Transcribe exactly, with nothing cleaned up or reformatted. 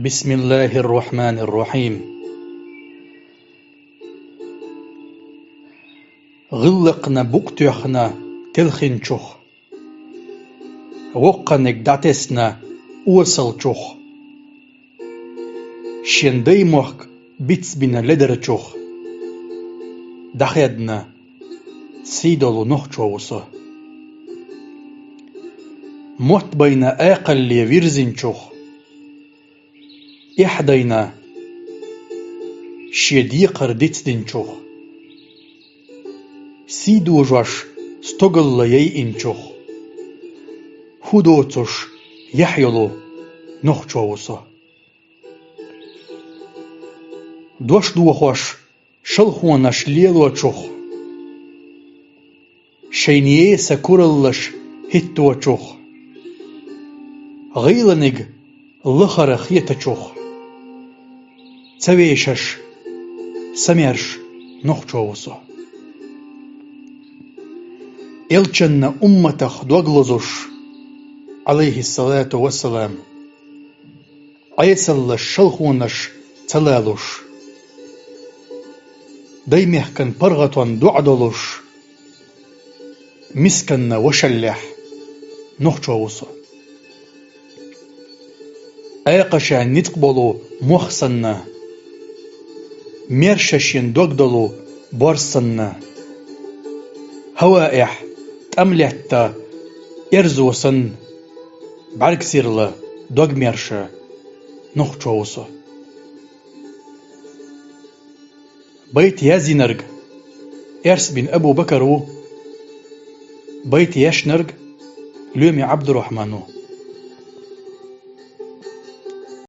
بسم الله الرحمن الرحيم. ГӀиллакхна букъ тоьхна телхинчух, воккханиг дӀатесна осалчух, шен даймохк бицбина ледарчух, дӀахаьдна сий долу нохчо ву со. Мотт байна акхалле вирзинчух, эхь дайна шен декхар дицдинчух, сий дожош стогалла яйинчух, хӀу доцуш яхь йолу нохчо ву со. Дош дохош шалхонаш лелочух, шайн еса кураллаш хӀитточух, гӀийланиг лахара хетачух, ца вешаш, самаьрша нохчо ву со. Элчанна умматах дог лозуш, Ӏалайхиссалату вассалам, Ӏесаллаш шалхонаш ца лалуш, даймехкан паргӀатон доӀа долуш, мисканна вашаллехь нохчо ву со. Акхаша ницкъ болу мох санна, мерша шен дог долу борз санна, хӀаваэхь тӀам летта эрзо санна, бӀаьргсирла дог мерша нохчо ву со. Байт яздинарг Эрс бин Абу-Бакар ву. Байт ешнарг Лоьми Ӏабдурахьман ву.